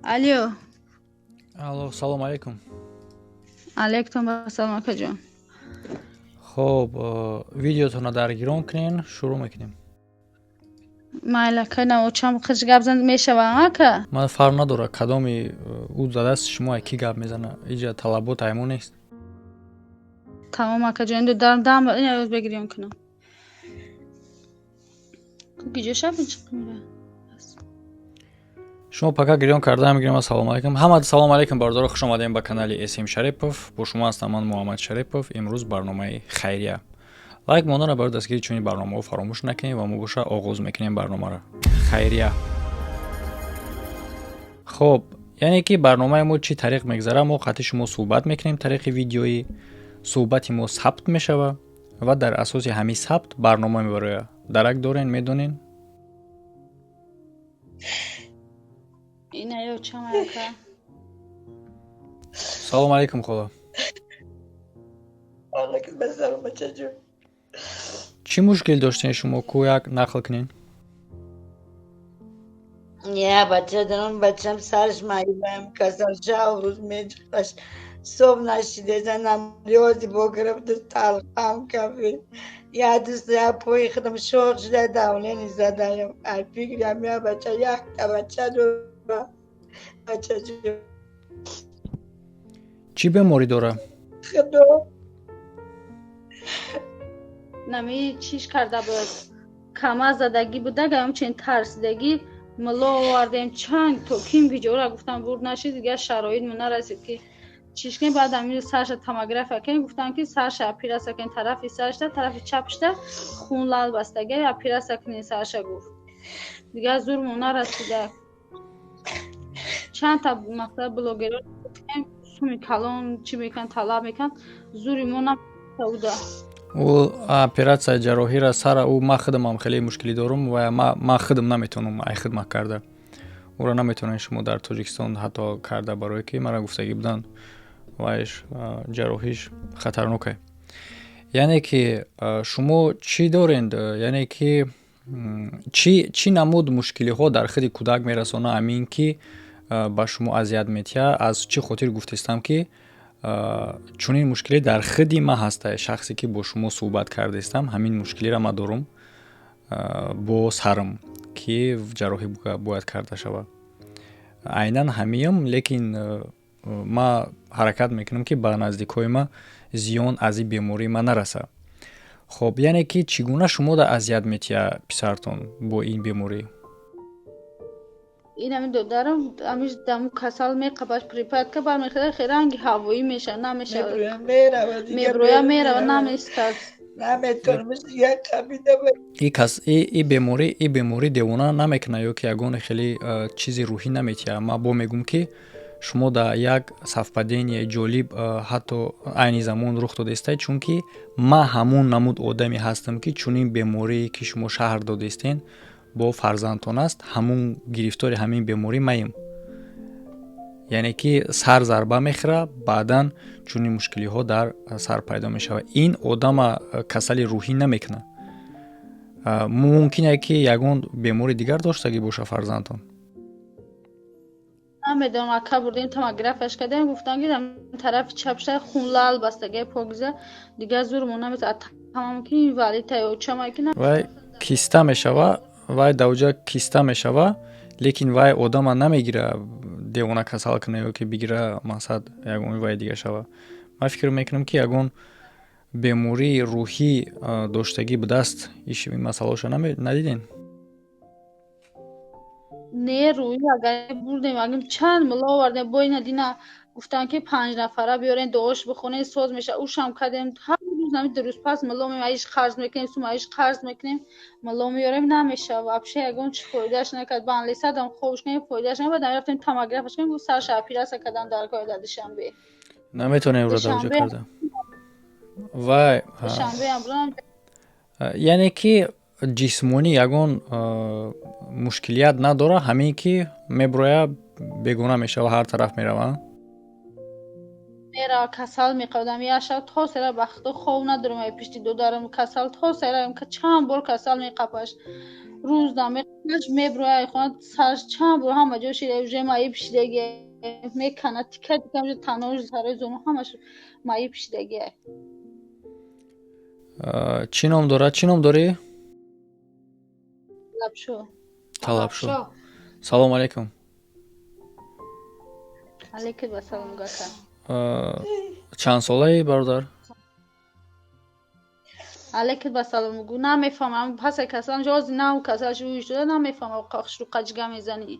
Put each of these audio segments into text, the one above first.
Алё. Алло, салом алейкум. Алейкум ассалом, акаҷон. Хоб, видеотонро даргирон кунен, шурӯъ мекунем. Майла, кайна очам хиш гап зан мешава, ака? Ман фарқ надора, кадоми ӯ задааст, шумо ки гап мезана. Иҷа талабот аймон нест. Тамом, акаҷон, инду дам дам ина бегирён кунам. Куҷо шаб мира? Шумо пока гирён карда мегирем. Ассалому алайкум ҳама, салому алайкум, бародаро, хуш омадем ба канали СМ Шарипов. Бо шумо ҳастам ман, Муҳаммад Шарипов. Имрӯз барномаи хайрия. Лайк монданро барои дастгири чунин барномаҳо фаромӯш накунед ва мо боша оғоз мекунем барномаро. Хайрия. Хоб, яъне ки барномаи мо чӣ тариқ мегзара? Мо қатъи шумо суҳбат мекунем тариқи видеоӣ, суҳбати мо сабт мешава ва дар асоси ҳамин сабт барнома мебарояд. Дарак дорен, медонен? Ина ё чам, ака. Салому алайкум, хола. Алайкум ассалом, бачаҷон. Чӣ мушкил доштен шумо, ку як нақл кунен? Я бача дорам, бачам сараш маибам, касал, шав рӯз меҷиқаш. Субҳ нашиде занам риёзи бо гирифта талқам кафи. Я даст, я пои худам шох шуда, давление задаям. Ай фикрам, я бача, якта бача дорам. Бачаҷон. Чӣ беморӣ дора? Худо. Нами чиш карда буд. Кама задагӣ буда, ҳамчунин тарсидагӣ мулло овардем, чанд то ким гиҷора гуфтам, бурд нашид, дигар шароит мо нарасид ки чиш кунем. Баъд ҳамин сарша томография кардем, гуфтам ки сарша операция кунем, тарафи саршта, тарафи чапшта хун лал бастага, операция кунем сарша, гуфт. Дигар зурмо нарасида. Чанд та мақсад блогерро суми калон чӣ мекунанд, талаб мекунанд, зури мо науда. Ӯ оператсия ҷарроҳиро сара ӯ ман худамам хеле мушкилӣ дорум ва ман худам наметавонам ай хидмат карда. Ӯро наметавонед шумо дар Тоҷикистон ҳатто карда, барое ки мара гуфтагӣ буданд, вайш ҷарроҳиш хатарнокае. Яъне ки шумо чӣ доред, яъне ки чӣ намуд мушкилиҳо дар худи кӯдак мерасона, ҳамин ки ба шумо азият метиҳад? Аз чӣ хотир гуфтестам, ки чунин мушкиле дар худи ман ҳаста, шахсе ки бо шумо суҳбат кардаистам, ҳамин мушкилиро ман дорум бо сарам, ки ҷарроҳӣ бояд карда шавад. Айнан ҳамиам, лекин ман ҳаракат мекунам, ки ба наздикҳои ман зиён аз ин бемории ман нарасад. Хоб, яъне ки чӣ гуна шуморо азият метиҳад писартон бо ин беморӣ? Ин ҳамин додарам ҳамиш даму касал меқапаш, припадка бармехезад, хе ранги ҳавоӣ мешавад, намешавад, меброя, мерава, намеистад. И кас и беморӣ, и беморӣ девона намекунад ё ки ягоне хеле чизи рӯҳӣ наметиҳад? Ман бо мегӯм, ки шумо дар як совпадение ҷолиб ҳатто айни замон рух додаистед, чунки ман ҳамон намуд одаме ҳастам, ки чунин беморие ки шумо шаҳр додаистен бо фарзандтон аст, ҳамун гирифтори ҳамин беморӣ маем. Яъне ки сар зарба мехӯрад, баъдан чунин мушкилиҳо дар сар пайдо мешавад. Ин одама касали рӯҳӣ намекунад. Мумкине ки ягон бемори дигар доштагӣ боша фарзандтон? Намедонам, ака, бурдем, томографияш кардем, гуфтам ки тарафи чапша хун лал бастагай, покиза, дигар зурмо намезад, тамом ки инвалид очама ки. Вай киста мешава, вай давҷа киста мешава, лекин вай одама намегира, девона касал куна ё ки бигира, мақсад ягон вай дига шава. Ман фикр мекунам, ки ягон бемории рӯҳӣ доштагӣ будааст. Иш ин масъалаоша надиден? Не, рӯҳӣ агар бурдем, агар чанд мулло овардем, бо ина дина гуфтанд, ки панҷ нафара биёрен, дуош бихонед, соз меша. Ушам кардем. Ҳар рӯз ҳамин рӯз пас мулло меояд, иш қарз мекунем, сума иш қарз мекунем, мулло меорем, намешава. Вообще ягон чи фоидааш накард. Ба анлисадам хобш кунем, фоидааш набад. Рафтем, томографияш кардем, гуфт, сарша операция кардан дар кор дар Душанбе. Наметавонем ӯро давҷа карда вай. Душанбеам бурам. Яъне ки ҷисмонӣ ягон мушкилият надора, ҳамин ки меброя, бегона мешава, ҳар тараф мерава? Мерава, касал меқавдам, як шаб то сера бахто хоб надорам, ай пишти додарам касал то сера чанд бор касал меқапаш. Рӯз намеқаш меброяй хона сарш чанд бор ҳама ҷо шида уже маиб шидаги мекана тика тика уже танош сарои зону ҳамаш маиб шидаги. Чӣ ном дорад? Чӣ ном дорӣ? Талабшо. Талабшо. Салом алейкум. Алейкум ассалом гака. Чанд солаи, бародар? Алейкум ассалом гу намефаҳмам паса касал жози нав касал шуи шуда намефаҳмам қахшу қаҷга мезанӣ.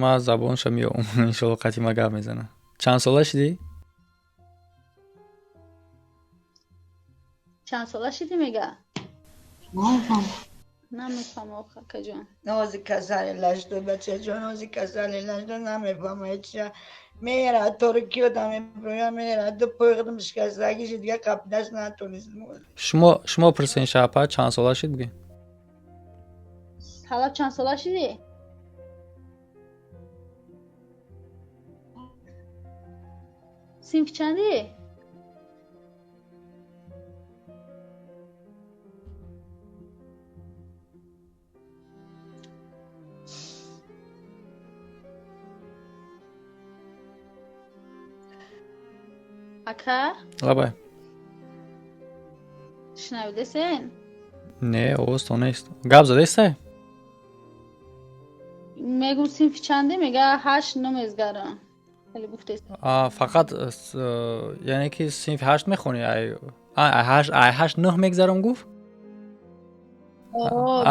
Ман забонша меём иншоалло қати ма гап мезанам. Чанд сола шидӣ? Чанд сола шидӣ мега? Намефаҳмам охо акаҷон. Нози касали лашду бачаҷон, нози касали лашду намефаҳма ҳеча. Мера торики одам меброя мера ду пои худам шикастагӣ шид дига қапидаш натонистм. Шумо пурсен шапа чанд сола шид буги? Талаб чанд сола шидӣ? Синф чандӣ? Ака? Лабай. Шунавидесен? Не, овозтон нест. Гап задестай? Мегум синфи чанде? Мега ҳашт номезгарам. Хеле гуфтест. Фақат яъне ки синфи ҳашт мехонӣ? Ай ҳашт нӯҳ мегзарам гуфт?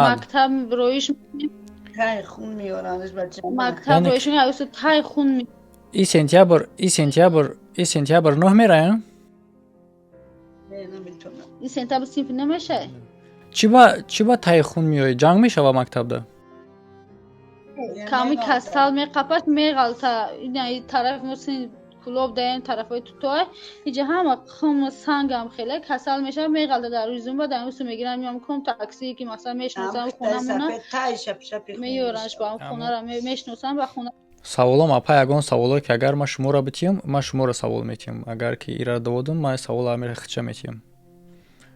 Мактаб роиш тай хун меоранаш бача. Мактаб роиш меояд, тай хун. И сентябр, и сентябр, и сентябр нӯҳ мераям? Не, наметавонам. И сентябр синф намешай? Чӣ ба таи хун меояд? Ҷанг мешава мактабда? Ками касал меқапад, меғалта. Ина тараф мо кулоб даем тарафҳои тутой. Иҷа ҳама хум сангам хеле касал мешава, меғалта дар рӯи зумба дар усу мегирам меом ком такси ки масалан мешиносам хонамона. Меёранш ба хонара мешиносам ба хона. Саволом апа ягон саволое ки агар ман шуморо битиҳам, ман шуморо савол метиҳам. Агар ки ира доводам, ман савол амира хича метиҳам.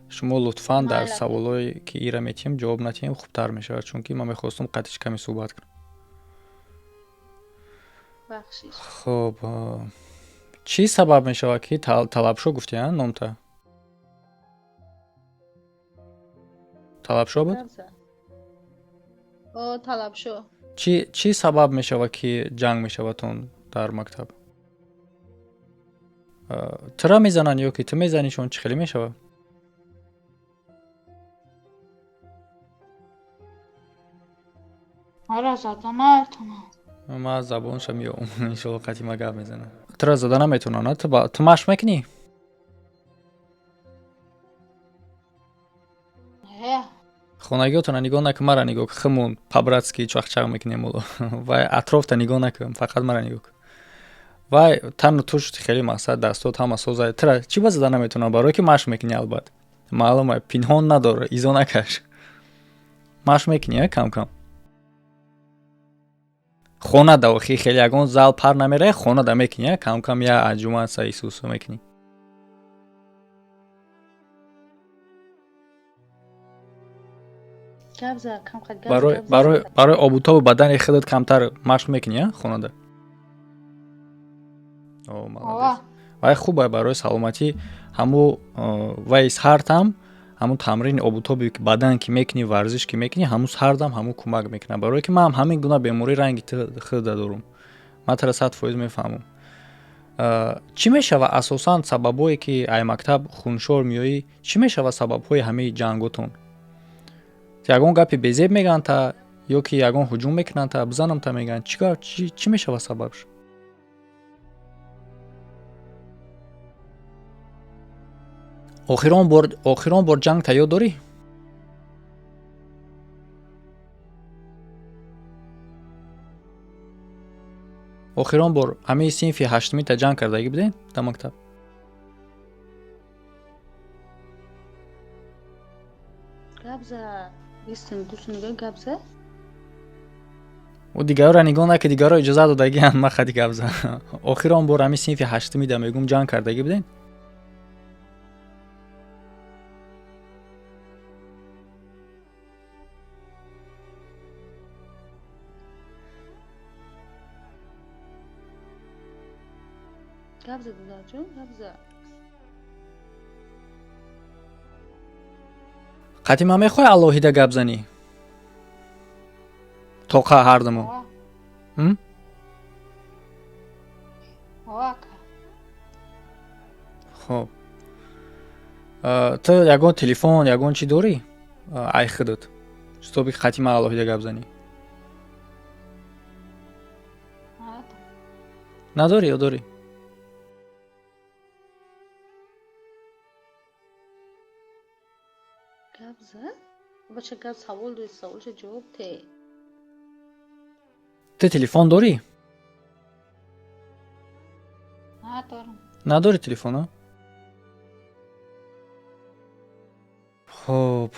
Шумо лутфан дар саволое ки ира метиҳам ҷавоб натиҳем, хубтар мешавад, чунки ман мехостам қатиш каме суҳбат кунам. Хуб, чӣ сабаб мешавад ки Талабшо гуфтӣ, а номта? Талабшо буд? О, Талабшо. Чӣ сабаб мешавад ки ҷанг мешавадтон дар мактаб? Тира мезананд ё ки ту мезанишон, чӣ хеле мешавад? Ара зада наметавонам. Ман забонша меём иншоалло қати ма гап мезанам. Тура зада наметавонам, на? Ту машқ мекунӣ? Хонагиётона нигоҳ накун, мара нигоҳ кун. Химон по-братски чақчақ мекунем оло. Вай атрофта нигоҳ накун, фақат мара нигоҳ кун. Вай тану туш хеле мақсад дастот ҳама соза. Тура чӣ ба зада наметавонам? Барое ки машқ мекунӣ албат. Маълум е, пинҳон надор, изо накаш. Машқ мекунӣ, а кам-кам. Хона да охи хеле ягон зал пар намерае, хона да мекунӣ, а кам-кам я аҷума са исусу мекунӣ. Барои обутобу бадани худат камтар машқ мекунӣ, а хонада? О, молодец. Вай хуб барои саломатӣ ҳаму вай сартам ҳамун тамрини обутоби бадан ки мекунӣ, варзиш ки мекунӣ, ҳамун сардам ҳамун кӯмак мекунад. Барое ки ман ҳамин гуна беморӣ ранги худа дорум. Ман тара 100% мефаҳмам. Чӣ мешава асосан сабабҳое ки ай мактаб хуншор меоӣ, чӣ мешава сабабҳои ҳамаи ҷанготон? Ягон гапи безеб мегӯянд та ё ки ягон ҳуҷум мекунанд та бизанам та мегӯянд? Чӣ мешава сабабш? Охирон бор ҷанг та ёд дорӣ? Охирон бор ҳамаи синфи ҳаштумӣ та ҷанг кардагӣ будем дар мактаб? Ӯ дигарро нигоҳ накард, дигарро иҷоза додагиам, ман хади гап зад. Охирон бор ҳамин синфи ҳаштумӣ да мегӯм ҷанг кардагӣ будем? Гап за, додарҷон, гап за. Қати ман мехоҳӣ алоҳида гап занӣ? Тоқа ҳардумон. Хоб, ту ягон телефон, ягон чӣ дорӣ ай худат, шутоби қати ман алоҳида гап занӣ? Надорӣ ё дорӣ? Гап за, бача, гап, савол дори, саволша ҷавоб те. Ту телефон дорӣ? Надорам. Надорӣ телефона? Хоб,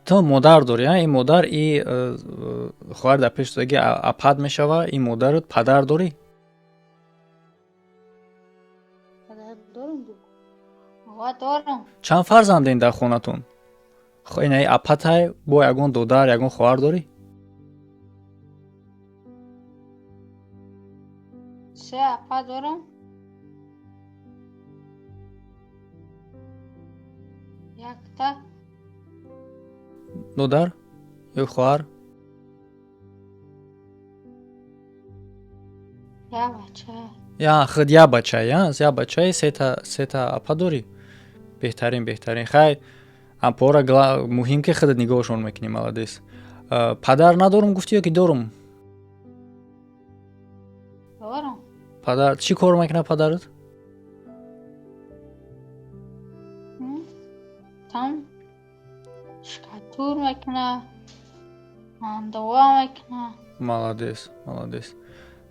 ту модар дорӣ, а? Ин модар и хоҳар дар пеш додаги апад мешава, ин модарат. Падар дорӣ? Падар дорам, дорам. Чанд фарзанден дар хонатон? Инаи апатай, бо ягон додар, ягон хоҳар дорӣ? Се апа дорам, якта. Додар ё хоҳар? Я бача. Я худ я бача, я я бачаи, сета апа дорӣ. Беҳтарин, беҳтарин. Хай, апора муҳим ки худат нигоҳшон мекунӣ, молодец. Падар надорум гуфтӣ ё ки дорум? Дорам. Падар чӣ кор мекунад, падарат? Там шкатур мекунад, андова мекунад. Молодец, молодец.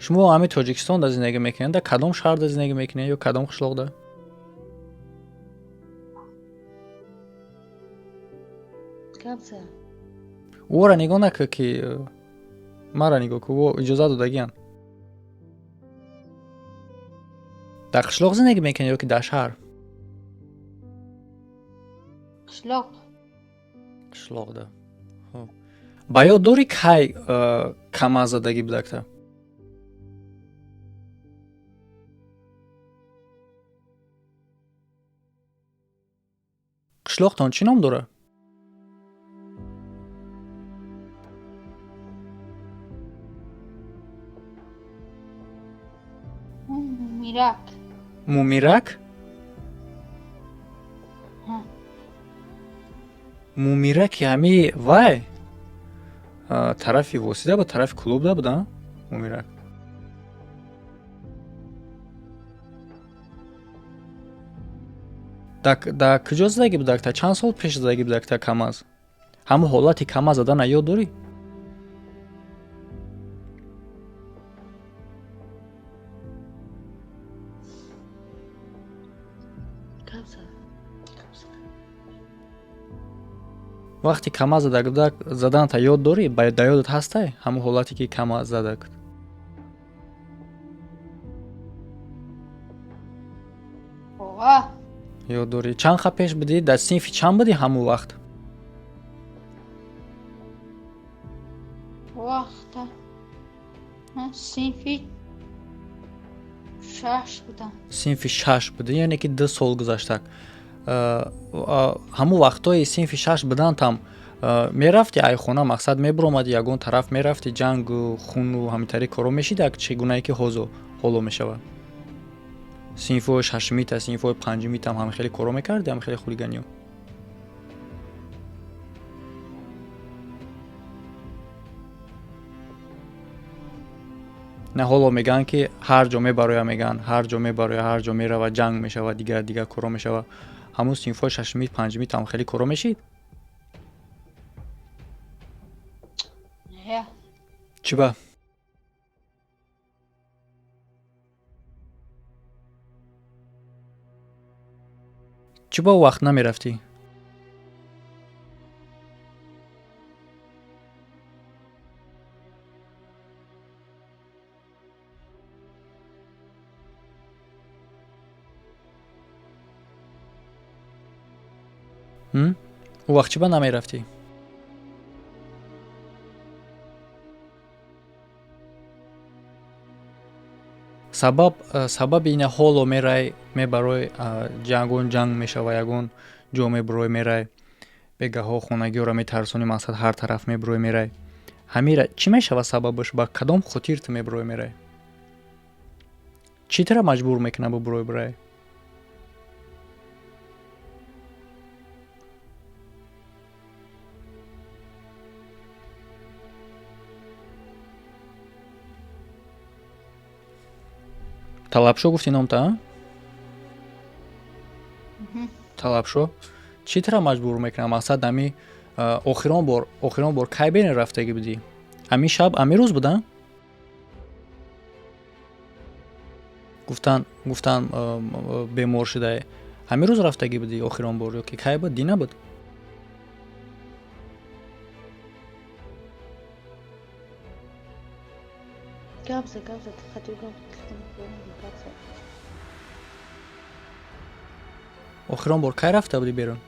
Шумо ҳамин Тоҷикистонда зиндагӣ мекунед? Дар кадом шаҳрда зиндагӣ мекунед ё кадом қишлоқда? Гап за. Ӯро нигоҳ накун, ки маро нигоҳ кун, ӯ иҷозат додагиянд. Дар қишлоқ зиндагӣ мекунед ё ки дар шаҳр? Қишлоқ. Қишлоқда. Хоб, ба ёд дорӣ, кай КамАЗ задагӣ будакта? Қишлоқтон чӣ ном дорад? Мумирак. Мумирак? Мумираки ҳами вай тарафи Восида ба тарафи клубда буда, Мумирак. Дар куҷо задагӣ будакта? Чанд сол пеш задагӣ будакта КамАЗ? Ҳамун ҳолати КамАЗ задана ёд дорӣ? Гап за. Вақте КамАЗ заданата ёд дорӣ? Дар ёдат ҳастай ҳамун ҳолате ки КамАЗ задак? Ова. Ёд дорӣ. Чанд ха пеш будӣ? Дар синфи чанд будӣ ҳамун вақт? Вақта синфи шаш будам. Синфи шаш будӣ, яъне ки 2 сол гузаштак. Ҳамун вақтҳои синфи шаш будантам мерафти айхона, мақсад мебуромади, ягон тараф мерафти, ҷангу хуну ҳаминтари коро мешидак, чӣ гунае ки ҳозо ҳоло мешавад? Синфҳои шашумита, синфҳои панҷумитам ҳам хеле коро мекарди, ҳам хеле хулиганиё? На, ҳоло мегӯянд ки ҳар ҷо мебароя, мегӯянд ҳар ҷо мебароя, ҳар ҷо мерава, ҷанг мешавад, дигар дигар коро мешавад. Ҳамун синфҳои шашуми, панҷумитам хеле коро мешид? Не. Чӣ ба? Чӣ ба вақт намерафтӣ? Ӯ вақт чӣ ба намерафтӣ? Сабаби ина ҳоло мерай, мебарой, ягон ҷанг мешава, ягон ҷо мебурой, мерай, бегаҳо хонагиёро метарсонӣ, мақсад ҳар тараф мебурой, мерай. Ҳамира чӣ мешава сабабаш? Ба кадом хотир ту мебурой, мерай? Чӣ тура маҷбур мекунад бубурой, бирай? Талабшо гуфти номта? Талабшо, чӣ тура маҷбур мекунад? Мақсад, ами охирон бор кай берин рафтагӣ будӣ? Ҳамин шаб, ҳамин рӯз буда? Гуфтан бемор шудае. Ҳамин рӯз рафтагӣ будӣ охирон бор ё ки кай буд? Дина буд? Гап за, гап за, гап. Охирон бор кай рафта будӣ берун?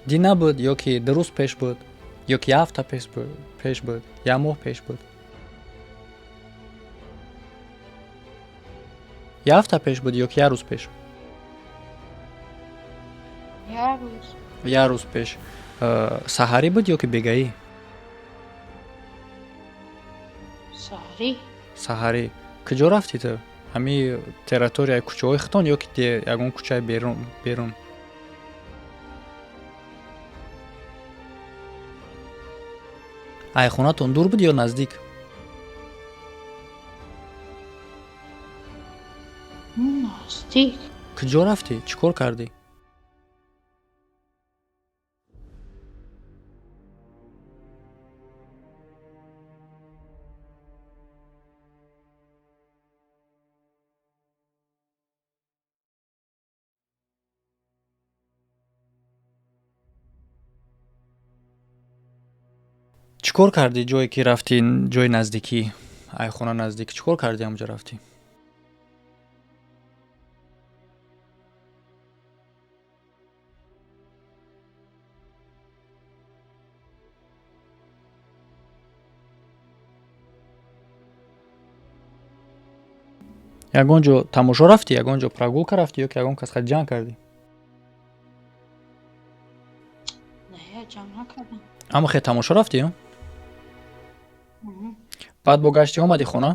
Дина буд ё ки 2 рӯз пеш буд, ё ки як ҳафта пеш буд, як моҳ пеш буд, як ҳафта пеш буд ё ки як рӯз пеш? Як рӯз. Як рӯз пеш. Саҳарӣ буд ё ки бегаӣ? Саҳарӣ. Саҳарӣ. Куҷо рафтӣ ту? Ҳамин территорияи кӯчаҳои худтон ё ки ягон кӯчаи берун? Ай хонатон дур буд ё наздик? Наздик. Куҷо рафтӣ? Чӣ кор кардӣ? Чӣ кор кардӣ, ҷое ки рафтӣ, ҷои наздикӣ, ай хона наздик, чӣ кор кардӣ ҳамҷо рафтӣ? Ягон ҷо тамошо рафтӣ, ягон ҷо прогулка рафтӣ ё ки ягон кас ҷанг кардӣ? Не, ҷанг накардам. Аммо хе тамошо рафтӣ? Баъд бо гаштӣ омадӣ хона?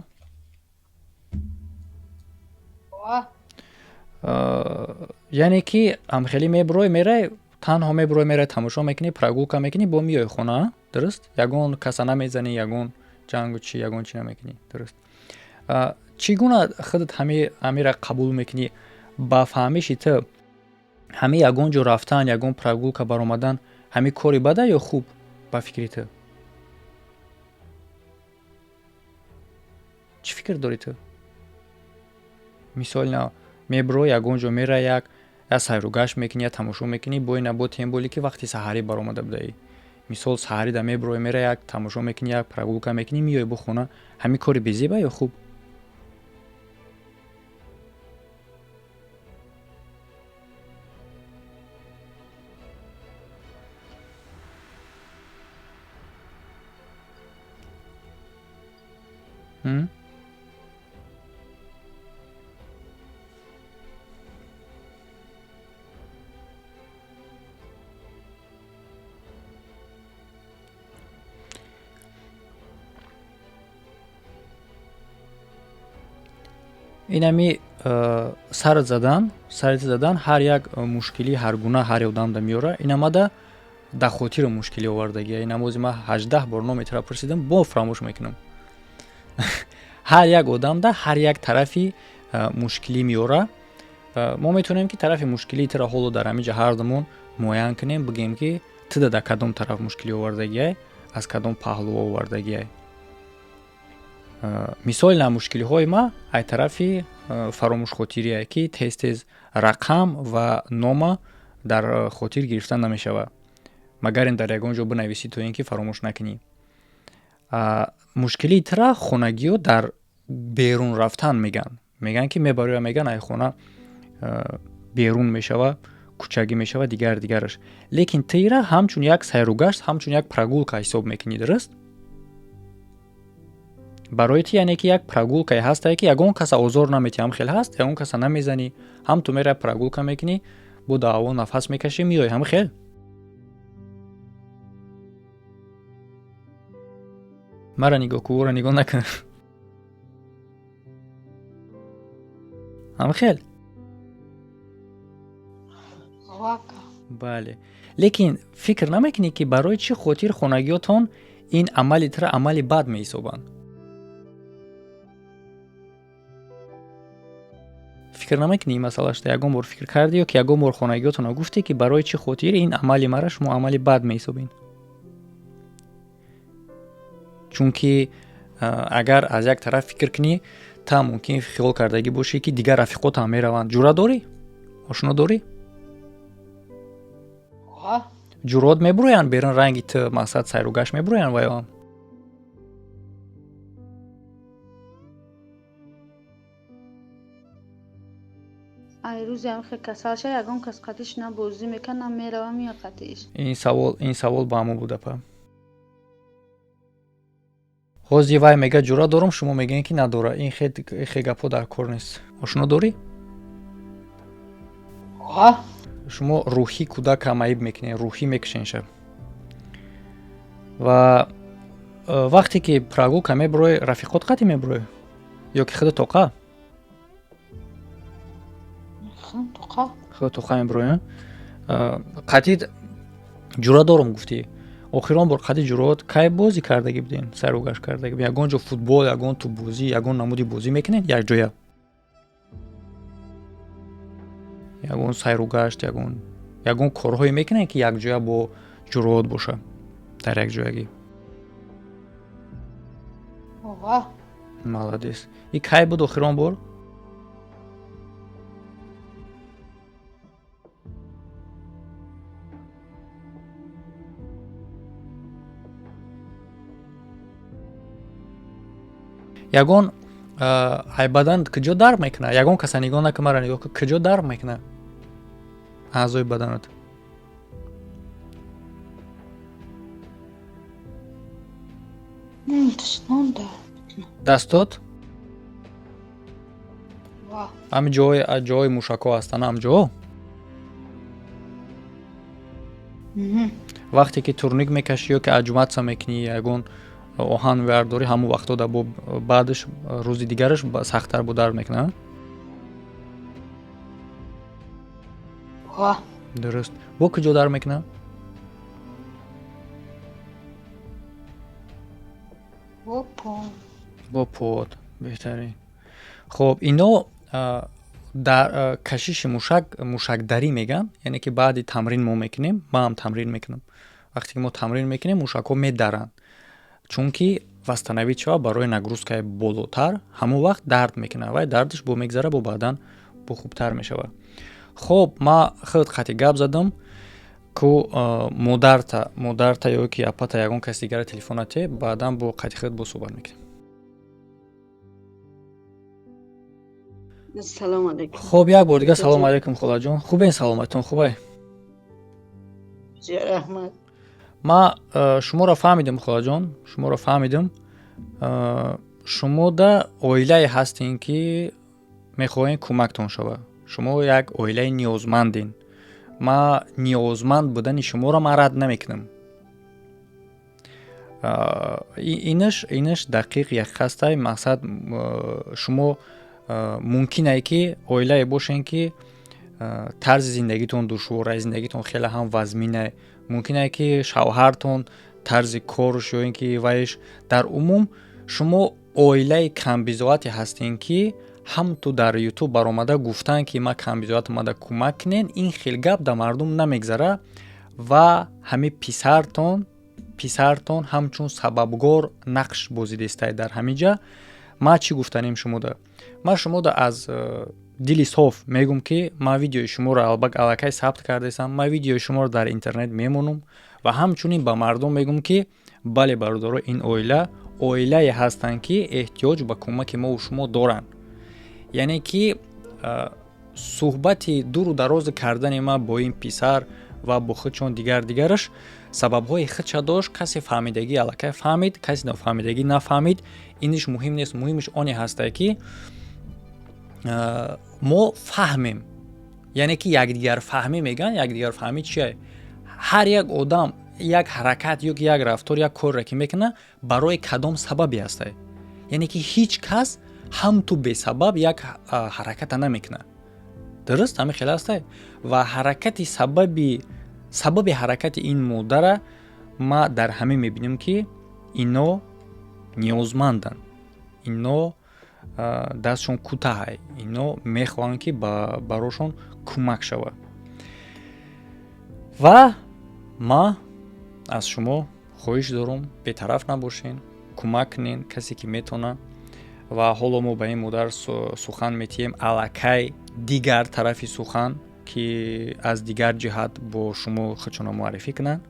Яъне ки ҳамхелӣ мебурой, мерай, танҳо мебурой, мерай, тамошо мекунӣ, прогулка мекунӣ, бо миёй хона, дуруст? Ягон каса намезанӣ, ягон ҷангу чи, ягон чи намекунӣ, дуруст? Чӣ гуна худат ҳамира қабул мекунӣ? Ба фаҳмиши ту, ҳами ягон ҷо рафтан, ягон прогулка баромадан, ҳами кори бада ё хуб ба фикри ту? Чӣ фикр дорӣ ту? Мисол, на мебурой, ягон ҷо мера, як сайру гашт мекунӣ, як тамошо мекунӣ, бо ина бо тем более ки вақти саҳарӣ баромада будаӣ. Мисол, саҳарида мебурой, мера, як тамошо мекунӣ, як прогулка мекунӣ, миёй бо хона. Ҳамин кори безеба ё хуб? Инами сар задан, сари задан ҳар як мушкилӣ, ҳар гуна ҳар одамда меёра. Инамада да хотири мушкилӣ овардагия. Инамози ман 18 бор номи тура пурсидам, бо фаромӯш мекунам. Ҳар як одамда ҳар як тарафи мушкилӣ меёра. Мо метавонем ки тарафи мушкилии тура ҳоло дар ҳамин ҷа ҳардумон муайян кунем, бигӯем ки туда дар кадом тараф мушкилӣ овардагиай, аз кадом паҳлӯ овардагиай. Мисоли на мушкилиҳои ма ай тарафи фаромӯшхотирие, ки тез тез рақам ва нома дар хотир гирифта намешавад, магар ин дар ягон ҷо бинависӣ, то ин ки фаромӯш накунӣ. Мушкилии тура хонагиё дар берун рафтан мегӯянд, ки мебароя, мегӯянд, ай хона берун мешава. кӯчагӣ мешавад, дигар дигараш. Лекин тира ҳамчун як сайругашт, ҳамчун як прогулка ҳисоб мекунӣ, дуруст? Барои ти, яъне ки як прогулкае ҳастае, ки ягон каса озор наметиҳӣ, ҳам хел ҳаст, ягон каса намезанӣ, ҳам ту меравӣ прогулка мекунӣ, бо даъво нафас мекашӣ, меоӣ, ҳам хел. Мара нигоҳ ку, ӯро нигоҳ накун. Ҳам хел? Бале. Лекин фикр намекунӣ, ки барои чӣ хотир хонагиётон ин амали тира амали бад меҳисобанд? Фикр намекунӣ ин масъалашда? Ягон бор фикр кардӣ ё ки ягон бор хонагиётонро гуфтӣ, ки барои чӣ хотир ин амали мара шумо амали бад меҳисобед? Чунки агар аз як тараф фикр кунӣ, та мумкин хиёл кардагӣ бошӣ, ки дигар рафиқотам мераванд. Ҷуръат дорӣ? Ошино дорӣ? Ҷуръат мебуроянд берун, ранги ту, мақсад, сайругашт мебуроянд вайоам? Ай рӯзе ҳам касал ша, ягон кас қатиш на бозӣ мекунад, на меравам я қатиш. Ин савол ба ҳамо буд, апа. Ҳозир вай мега ҷуръат дорам, шумо мегӯед, ки надора. Ин хе гапҳо дар кор нест. Ошино дорӣ? Шумо рӯҳӣ кӯдака маиб мекунед, рӯҳӣ мекушенша. Ва вақте ки прогулка мебурои, рафиқот қатӣ мебурои ё ки худу тоқа? Худу тоқа мебурои. Қатӣ ҷуръат дорам гуфтӣ. Охирон бор қади ҷуръат кай бозӣ кардагӣ будем, сайругашт кардагӣ? Ягон ҷо футбол, ягон тӯббозӣ, ягон намуди бозӣ мекунед якҷоя, ягон сайругашт, ягон корҳое мекунед, ки якҷоя бо ҷуръат боша, дар якҷоягӣ? Молодец. И кай буд охирон бор? Ягон ай бадан куҷо дард мекунад? Ягон каса нигоҳ накун, мара нигоҳ кун. Куҷо дард мекунад аъзои баданат? Дастот? Ҳами ҷои мушакҳо ҳастанд, ҳам ҷо вақте ки турник мекашӣ ё ки отжиматься мекунӣ, ягон оҳан вардорӣ, ҳамон вақтҳо да бо баъдаш рӯзи дигараш сахттар бо дард мекунад? Дуруст. Бо куҷо дард мекунад? Бо под. Беҳтарин. Хоб, ино дар кашиши мушак, мушакдарӣ мегӯянд, яъне ки баъди тамрин мо мекунем, ман ҳам тамрин мекунам. Вақте ки мо тамрин мекунем, мушакҳо медаранд, чунки восстановить шавад барои нагрузкаи болотар. Ҳамон вақт дард мекунад, вай дардаш бо мегзара, бо баъдан бо хубтар мешавад. Хоб, ман худ қати гап задам ку модарта ё ки апата, ягон каси дигара телефонате, баъдан бо қати худ бо суҳбат мекунем. Салому алайкум. Хоб, як бор дига салому алайкум, холаҷон. Хубен, саломатон хубай? Раҳмат. Ман шуморо фаҳмидам, холаҷон, шуморо фаҳмидам. Шумо да оилае ҳастем, ки мехоҳем кӯмактон шавад. Шумо як оилаи ниёзманден. Ман ниёзманд будани шуморо ман рад намекунам. Инаш дақиқ як ҳастай. Мақсад, шумо мумкинае, ки оилае бошен, ки тарзи зиндагитон душвора, зиндагитон хеле ҳам вазминае. Мумкинае, ки шавҳартон тарзи корш ё ин ки вайш, дар умум шумо оилаи камбизоате ҳастем, ки ҳам ту дар Ютуб баромада гуфтанд, ки ман камбизоат омада, кӯмак кунен. Ин хел гап да мардум намегзара. Ва ҳами писартон ҳамчун сабабгор нақш бозидестай дар ҳамин ҷа. Ман чӣ гуфтанем шумода? Ман шумода аз дили соф мегӯм, ки ман видеои шуморо аллакай сабт кардаистам, ман видеои шуморо дар интернет мемонам ва ҳамчунин ба мардум мегӯм, ки бале, бародаро, ин оила оилае ҳастанд, ки эҳтиёҷ ба кӯмаки мову шумо доранд. Яъне ки Суҳбати дуру дарози кардани ман бо ин писар ва бо худшон дигар дигараш сабабҳои худша дошт. Касе фаҳмидагӣ аллакай фаҳмид, касе нофаҳмидагӣ нафаҳмид, иниш муҳим нест. Муҳимаш оне ҳастае, ки мо фаҳмем, яъне ки якдигарфаҳмӣ мегӯянд. Якдигарфаҳмӣ чие? Ҳар як одам як ҳаракат ё ки як рафтор, як корре ки мекунад, барои кадом сабабе ҳастае. Яъне ки ҳеҷ кас ҳамту бесабаб як ҳараката намекунад. Дуруст, ҳамин хел ҳастае. Ва ҳаракати сабаби ҳаракати ин модара ма дар ҳамин мебинем, ки ино ниёзманданд, ино дастшон кӯтаҳай, ино мехоҳанд, ки барошон кӯмак шавад. Ва ма аз шумо хоҳиш дорум, бетараф набошен, кӯмак кунен касе ки метавонад. Ва ҳоло мо ба ин модар сухан метиҳем, аллакай дигар тарафи сухан, ки аз дигар ҷиҳат бо шумо худшонро муаррифӣ кунанд,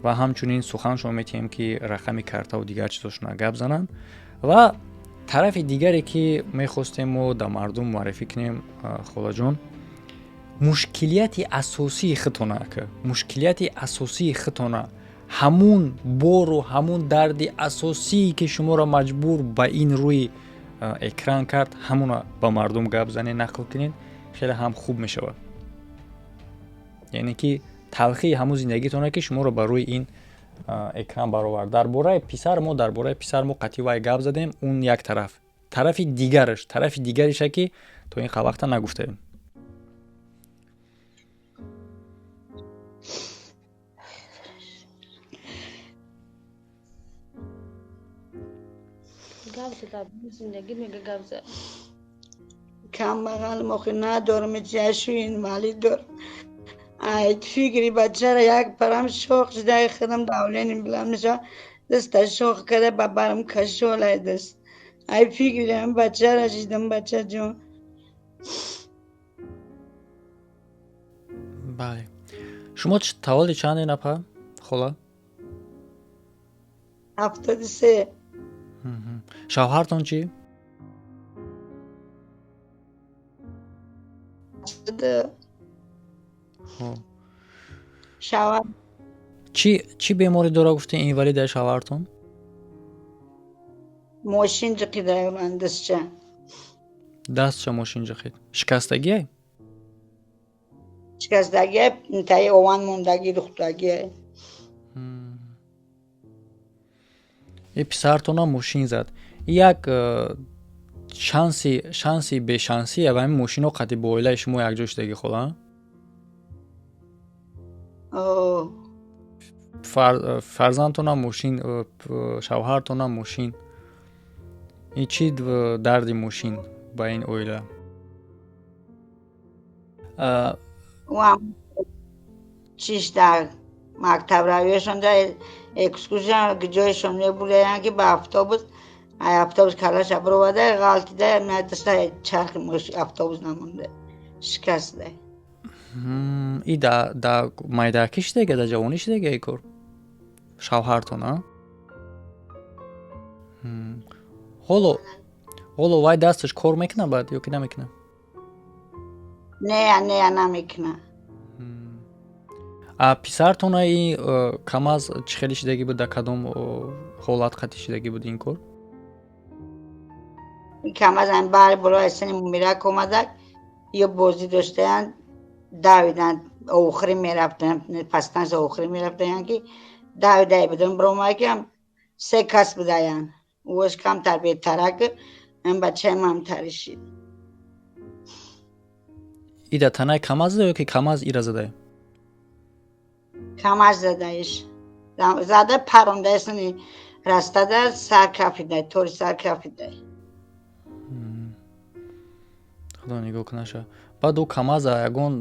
ва ҳамчунин сухан шумо метиҳем, ки рақами картаву дигар чизошона гап зананд. Ва тарафи дигаре, ки мехостем мо да мардум муаррифӣ кунем, холаҷон, мушкилияти асосии худтона, мушкилияти асосии худтона, ҳамун бору ҳамун дарди асосие, ки шуморо маҷбур ба ин рӯи экран кард, ҳамуна ба мардум гап занед, нақл кунед, хеле ҳам хуб мешавад. Яъне ки талхии ҳамун зиндагитоне, ки шуморо ба рӯи ин экран баровард. Дар бораи писар мо, дар бораи писар мо қатъи вай гап задем, он як тараф. Тарафи дигараш, тарафи дигариша, ки то ин вақта нагуфтаем. Камбағал мохи надорам, ҷашу инвалид дорам. Ай фикри бачара як парам шоқ шуда, худам давление билам наша, даста шоқ када, ба барам кашолай даст. Ай фикри бачара шидам, бачаҷон. Бале, шумо таваллуди чанден, апа, хола? 73. Шавҳартон чӣ? Шавҳар. Чӣ беморӣ дора, гуфтем, инвалида шавҳартон? Мошин ҷиқида дастча. Дастча мошин ҷиқид, шикастагиай? Шикастагиай, таи ован мондагӣ, духтагиай. И писартонам мошин зад. Як шанси, шанси бешансӣ, ва ҳамин мошино қати бо оилаи шумо якҷо шудагӣ, хола? Фарзандтонам мошин, шавҳартонам мошин. Ин чӣ дарди мошин ба ин оила? Чиш дар мактабравиашон, дар экскурсия ҷояшон мебурдаянд, ки ба автобус, ай автобус калаша бировада, ғалтида, даста чархи автобус намонда, шикаста. И да майдакӣ шудага, да ҷавонӣ шудага ин кор шавҳартон, а? Ҳоло вай дасташ кор мекунад баъд ё ки намекунад? Не, не, намекунад. А писартона и КамАЗ чӣ хеле шидагӣ буд, дар кадом ҳолат қатъи шидагӣ буд ин кор? КамАЗ баъри болои сани мирак омадак, ё бозӣ доштаянд, давиданд, охири мерафтанд, пастанс охири мерафтаянд, ки давида будам, биромад, ки се кас будаянд, ӯш камтар бетарак, ин бачаи ман таришид. И дар танаи КамАЗ зада ё ки КамАЗ ира задае? КамАЗ задаиш, зада парондаисани растада, сар кафида, тори сар кафида. Худо нигоҳ кунаша. Баъд ӯ КамАЗа ягон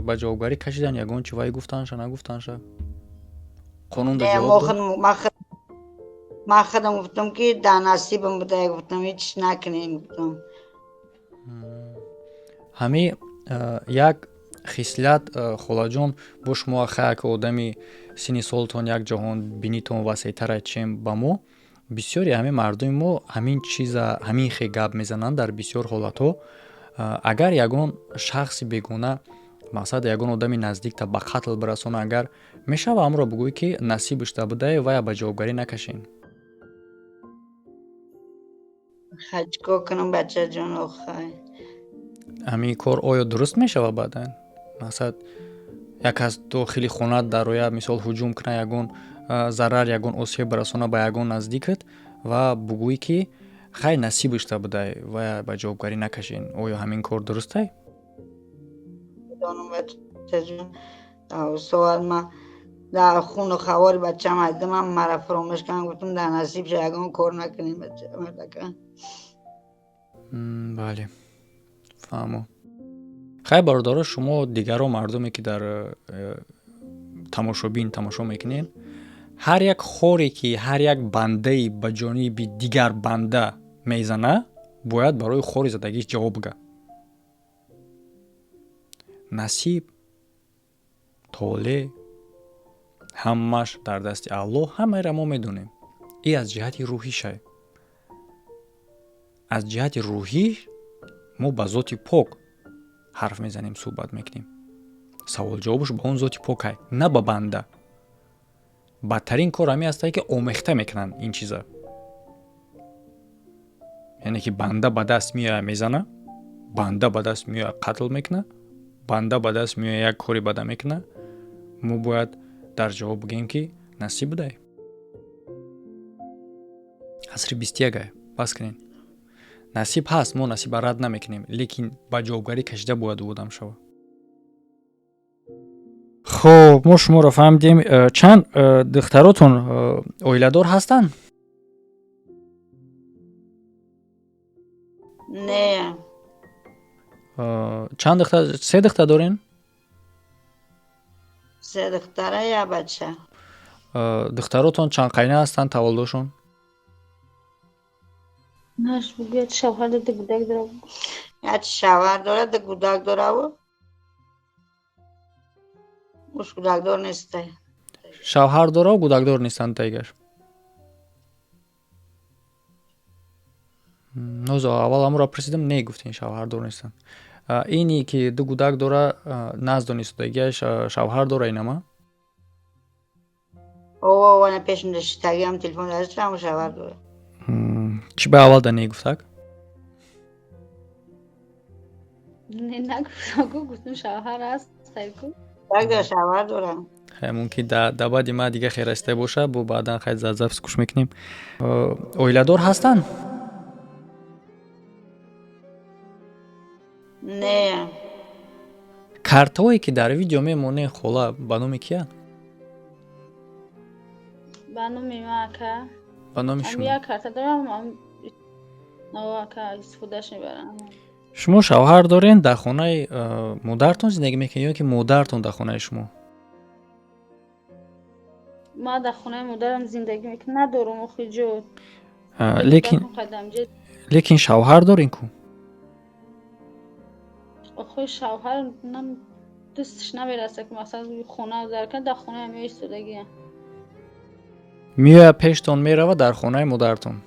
ба ҷавобгарӣ кашидан, ягон чи вай гуфтанша, нагуфтанша, қонун да ҷавоб? Ман худам гуфтам, ки дар насибам буда, гуфтам, ҳеч накунем, гуфтам. Ҳами як хислат, холаҷон, бо шумо хаяк одами синни солтон, як ҷаҳон бинитон васеътара, чем ба мо. Бисёри ҳамин мардуми мо ҳамин чиза, ҳамин хе гап мезананд дар бисёр ҳолатҳо. Агар ягон шахси бегона, мақсад ягон одами наздикта ба қатл бирасона, агар мешава амро бигӯӣ, ки насибашта будае, вая ба ҷавобгарӣ накашен? Хай, чикор кунам, бачаҷон, охай? Ҳамин кор оё дуруст мешава баъдан? Мақсад, як кас дохили хона дароя, мисол, ҳуҷум куна, ягон зарар, ягон осеб бирасона ба ягон наздикат ва бугӯӣ, ки хай, насибашта будай, вая ба ҷавобгарӣ накашен, оё ҳамин кор дурустай? Донам, бачаҷон, соат ма дар хуну хавори бачам айдамам, мара фуромӯш кардам, гуфтам, дар насиб ша, ягон кор накунем, бача мардака. Бале, фаҳмо. Хай, бародаро, шумо дигаро, мардуме ки дар тамошобин тамошо мекунед, ҳар як хоре ки ҳар як бандаи ба ҷониби дигар банда мезана, бояд барои хори задагиш ҷавоб бига. Насиб, толеъ ҳамааш дар дасти Аллоҳ, ҳамаеро мо медонем. И аз ҷиҳати рӯҳишай, аз ҷиҳати рӯҳӣ мо ба зоти пок ҳарф мезанем, суҳбат мекунем. Саволҷавобаш ба он зоти покай, на ба банда. Бадтарин кор ҳамин астае, ки омехта мекунанд ин чиза, яъне ки банда ба даст меояд мезана, банда ба даст меояд қатл мекуна, банда ба даст меояд як кори бада мекуна, мо бояд дар ҷавоб бигӯем, ки насиб будай. Асри 21-ай, бас кунед. Насиб ҳаст, мо насиба рад намекунем, лекин ба ҷавобгарӣ кашида бояд ӯ одам шавад. Хуб, мо шуморо фаҳмидем. Чанд духтаротон оиладор ҳастанд? Не. Чанд духтар? Се духтар дорен? Се духтара, як бача. Духтаротон чанд қайна ҳастанд, таваллудошон? Наш бугӯяд, шавҳар ду гудак дорад. Як шавҳар дорад, ду гудак дораву уш гудакдор нестай. Шавҳар дораву гудакдор нестанд тайгаш. Нозо, аввал амро пурсидам, не гуфтен, шавҳардор нестанд. Ини ки ду гудак дора, наздонистодагиаш шавҳар дора инама? Ова, пешм шитагиам, телефон дастам, шавҳар дора. Чӣ ба аввал да не гуфтак? Не, нагуфтам, гуфтам шавҳар аст, хайку. Так, да, шавҳар дорам. Хай, мумкин да баъди ма дига хел расида боша, бо баъдан хай запис гӯш мекунем. Оиладор ҳастанд? Не. Картҳое ки дар видео мемонед, хола, ба номи киянд? Ба номи ма, ака. Ба номи шумо? Як карта дорам, ака, истифодаш мебарам. Шумо шавҳар дорен, дар хонаи модартон зиндагӣ мекунед ё ки модартон дар хонаи шумо? Ма дар хонаи модарам зиндагӣ мекунам, надорум охи ҷо. Лекин шавҳар дорен ку? Охи, шавҳар дасташ намераса, ки масалан хона дар кана, дар хонаи меистодагиям. Меояд пештон, мерава дар хонаи модартон?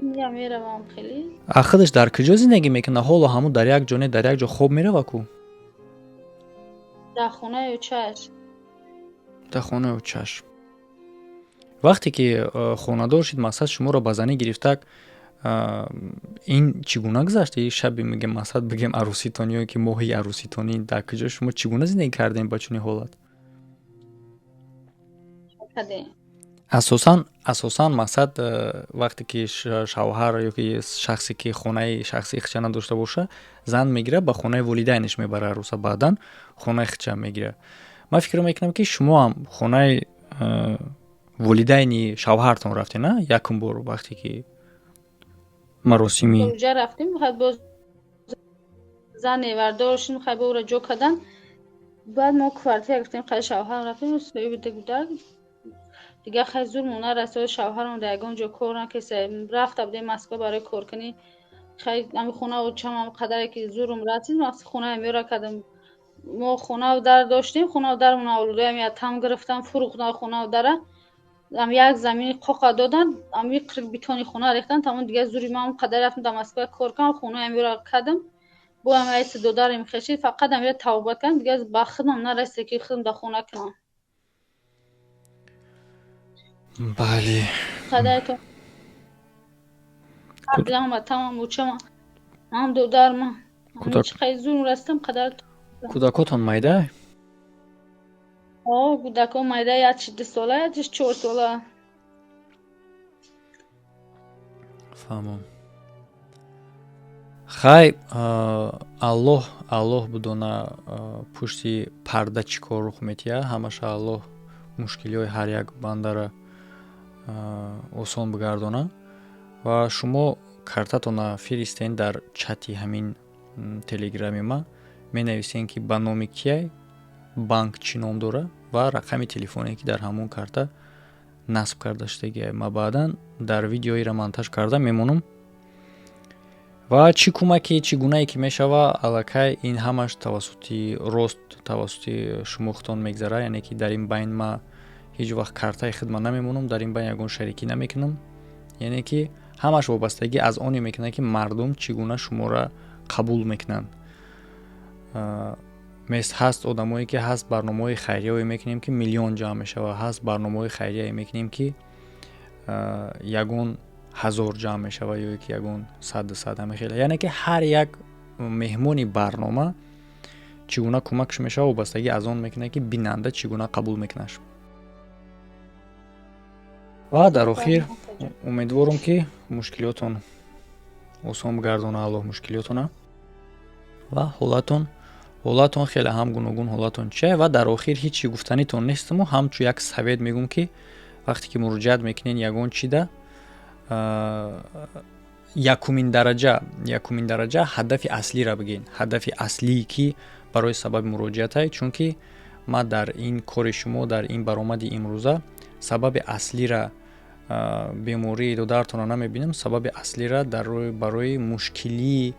Мия, меравам хеле. А худаш дар куҷо зиндагӣ мекунад ҳоло? Ҳамун дар як ҷо не, дар як ҷо хоб мерава ку? Дар хонаи очааш. Дар хонаи очааш. Вақте ки хонадор шид, мақсад, шуморо ба занӣ гирифтак, ин чӣ гуна гузашт? И шаби, мегем, мақсад, бигем, арӯситон ё ки моҳи арӯситонӣ дар куҷо шумо чӣ гуна зиндагӣ кардем ба чунин ҳолат? Асосан, мақсад, вақте ки шавҳар ё ки шахсе ки хонаи шахсии хича надошта боша, зан мегирад, ба хонаи волидайнаш мебара арӯса, баъдан хонаи хича мегирад. Ман фикр мекунам, ки шумо ҳам хонаи волидайни шавҳартон рафтед, на, якум бор, вақте ки маросими Ҷа рафтем, боз зан невардор шудем, хай, ба ӯра ҷо кардан. Баъд мо квартира гирифтем, хай, шавҳарам рафтем, соҳиби гудак дигар, хай, зур нарасид, шавҳарам дар ягон ҷо кор накеса, рафта будем Москва барои коркунӣ. Хай, ами хона очам қадаре ки зурум расид, хонаи меёра кардам. Мо хонаву дар доштем, хонаву дармон авлодоям там гирифтам, фурӯхтам хонаву дара. Як замини қоқа додан, ами қирқ битони хона рехтан, тамом. Дигар зури ман қадар рафтам, дар Москва кор кардам, хонаи амиро кардам, бо ами додарим хешид, фақат амира тавбат кардам. Дигар ба худам нарасида, ки худам дар хона кунам. Бале. Қадарто тамом учама ҳам додарма чӣ қай зурм растам қадар. Кӯдакотон майда? О, кӯдако майда, якчи 2 сола, якчиш 4 сола. Фаҳмом. Хай, Аллоҳ, Аллоҳ бидона, пушти парда чӣ кор рух метиҳад. Ҳамаша Аллоҳ мушкилиҳои ҳар як бандара осон бигардона. Ва шумо картатона фиристен дар чати ҳамин телеграми ма, менависен, ки ба номи кияй, банк чӣ ном дора ва рақами телефоне, ки дар ҳамон карта насб карда шудагиай. Ма баъдан дар видеоира монтаж карда мемонам ва чӣ кӯмаке, чӣ гунае ки мешава, аллакай ин ҳамаш тавассути рост, тавассути шумо худтон мегзара. Яъне ки дар ин байн ма ҳеҷ вақт картаи хидмат намемонам, дар ин байн ягон шарикӣ намекунам. Яъне ки ҳамаш вобастагӣ аз оне мекунад, ки мардум чӣ гуна шуморо қабул мекунанд. Мес ҳаст одамое, ки ҳаст барномаҳои хайрияое мекунем, ки миллион ҷамъ мешавад, ҳаст барномаҳои хайрияе мекунем, ки ягон ҳазор ҷамъ мешавад ё ки ягон сад, 200, ҳама хеле. Яъне ки ҳар як меҳмони барнома чӣ гуна кӯмакш мешавад, вобастагӣ аз он мекунад, ки бинанда чӣ гуна қабул мекунаш. Ва дар охир умедворам, ки мушкилиётон осон бигардона Аллоҳ мушкилиётона ва ҳолатон хеле ҳам гуногун, ҳолатон чия. Ва дар охир ҳеҷ чӣ гуфтанитон нестаму ҳамчун як совет мегӯм, ки вақте ки муроҷиат мекунед ягон чида, якумин дараҷа ҳадафи аслиро бигӯен, ҳадафи аслие, ки барои сабаби муроҷиатай. Чунки ма дар ин кори шумо, дар ин баромади имрӯза сабаби аслира бемории додаратонро намебинам, сабаби аслира барои мушкилии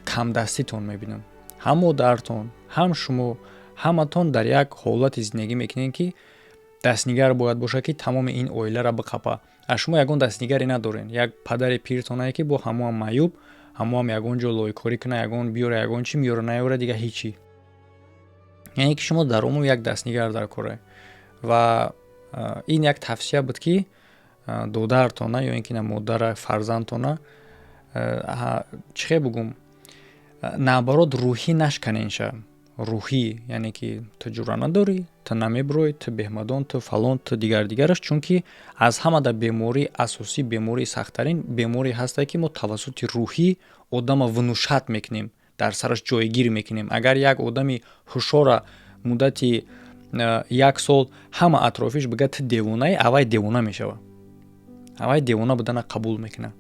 камдаститон мебинам. Ҳам модаратон, ҳам шумо, ҳаматон дар як ҳолати зиндагӣ мекунед, ки дастнигар бояд бошад, ки тамоми ин оиларо биқапа. Аз шумо ягон дастнигаре надорен, як падари пиртонае, ки бо ҳамоам маъюб, ҳамоам ягон ҷо лойкорӣ куна, ягон биёра, ягон чӣ меёра, наёра, дига ҳечӣ. Яъне ки шумо дар умум як дастнигар дар коре. Ва ин як тавсия буд, ки додаратона ё ин ки на модара, фарзандтона, чӣ хел бугум, наоборот, рӯҳӣ нашканенша, рӯҳӣ. Яъне ки ту ҷура надорӣ, ту намебурой, ту беҳмадон, ту фалон, ту дигар дигараш. Чунки аз ҳамада бемории асосӣ, бемории сахттарин беморие ҳастае, ки мо тавассути рӯҳӣ одама внушать мекунем, дар сараш ҷойгир мекунем. Агар як одами ҳушёра муддати як сол ҳама атрофиш бигӯяд, ту девонаи, авай девона мешавад, авай девона будана қабул мекунад.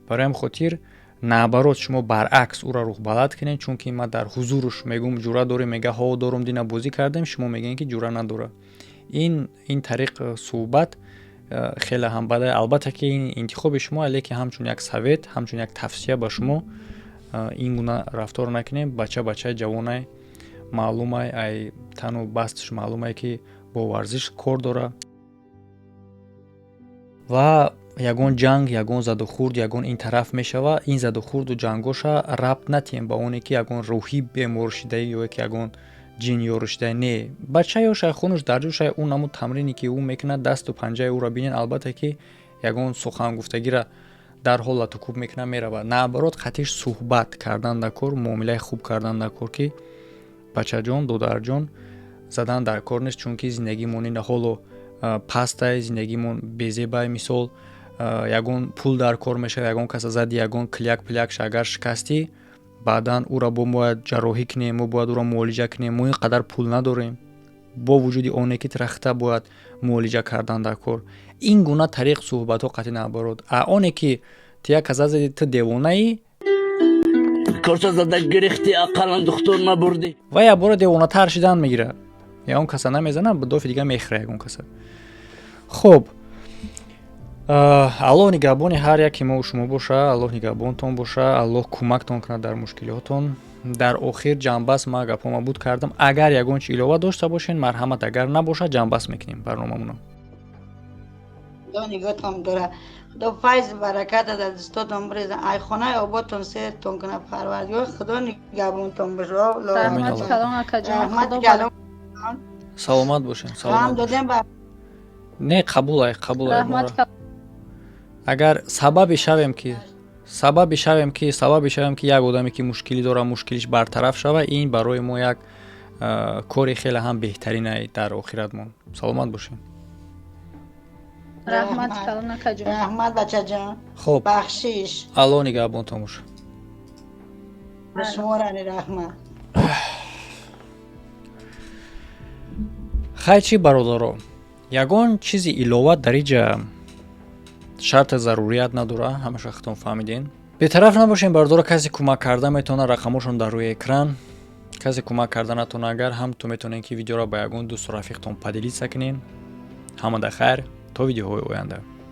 Барои ҳамин хотир, наоборот, шумо баръакс ӯро рӯҳбаланд кунед. Чунки ман дар ҳузуруш мегӯм, ҷура дорем, мега, ҳо, дорум, дина бозӣ кардем, шумо мегӯед, ки ҷура надорад. Ин тариқ суҳбат хеле ҳам бада. Албатта ки ин интихоби шумо, лекин ҳамчун як совет, ҳамчун як тавсия ба шумо: ин гуна рафтор накунем. Бача бачаи ҷавонай, маълумай, ай тану басташ маълумай, ки бо варзиш кор дора. Ва ягон ҷанг, ягон задухӯрд, ягон ин тараф мешава, ин задухӯрду ҷангоша рабт натиҳем ба оне, ки ягон рӯҳӣ бемор шидаи ё ки ягон ҷин ёру шидаи. Не, бача ёшай, хунуш дар ҷӯшай, ӯ намуд тамрине, ки ӯ мекунад, дасту панҷаи ӯро бинед, албатта ки ягон сухангуфтагиро дар ҳол латукӯб мекунад, меравад. Наоборот, қатиш суҳбат кардан дар кор, муомилаи хуб кардан дар кор, ки бачаҷон, додарҷон, задан дар кор нест, чунки зиндагимон ина ҳоло пастай, зиндагимон безебай. Мисол, ягон пул дар кор мешавад, ягон каса зади, ягон кляк плякш агар шикастӣ, баъдан ӯро бо бояд ҷарроҳӣ кунем, мо бояд ӯро муолиҷа кунем, мо ин қадар пул надорем, бо вуҷуди оне ки трахта бояд муолиҷа кардан дар кор. Ин гуна тариқ суҳбатҳо қатъи наоборот, а оне ки ту як каса зади, ту девонаӣ. Корта зада гирифтӣ, ақаллан духтур набурдӣ. Ва якбора девонатар шидан мегирад, ягон каса намезанад, ба дофи дига мехӯра ягон каса. Хуб, Аллоҳ нигаҳбони ҳар яке мо шумо боша, Аллоҳ нигаҳбонтон боша, Аллоҳ кӯмактон кунад дар мушкилиҳотон. Дар охир ҷамъбаст, ма гапҳома буд кардам. Агар ягон чи илова дошта бошен, марҳамат, агар набошад, ҷамъбаст мекунем барномамонро. Худо нигоҳтон дора, Худо файз бараката дар дастотон биреза, ай хонаи оботон сертон куна Парвардигор, Худо нигаҳбонтон боша. Раҳмати калон, акаҷон. Раҳмати калон. Саломат бошен. Салом додем ба Не, қабулай, қабулай. Агар сабаби шавем ки як одаме, ки мушкилӣ дора, мушкилиш бартараф шава, ин барои мо як кори хеле ҳам беҳтарина дар охиратмон. Саломат бошем. Раҳмат калон, акаҷон. Раҳмат, бачаҷон. Хуб. Бахшиш. Алло нигаҳбонтон боша. Шуморани раҳмат. Хай, чӣ, бародаро, ягон чизи илова дар иҷа шарти зарурият надора, ҳамаша худтон фаҳмиден. Бетараф набошем, бародаро. Касе кӯмак карда метавона, рақамошон дар рӯи экран. Касе кӯмак карда натавона, агар ҳам ту метавонед, ки видеоро ба ягон дӯсту рафиқтон поделиться кунед. Ҳамада хайр, то видеоҳои оянда.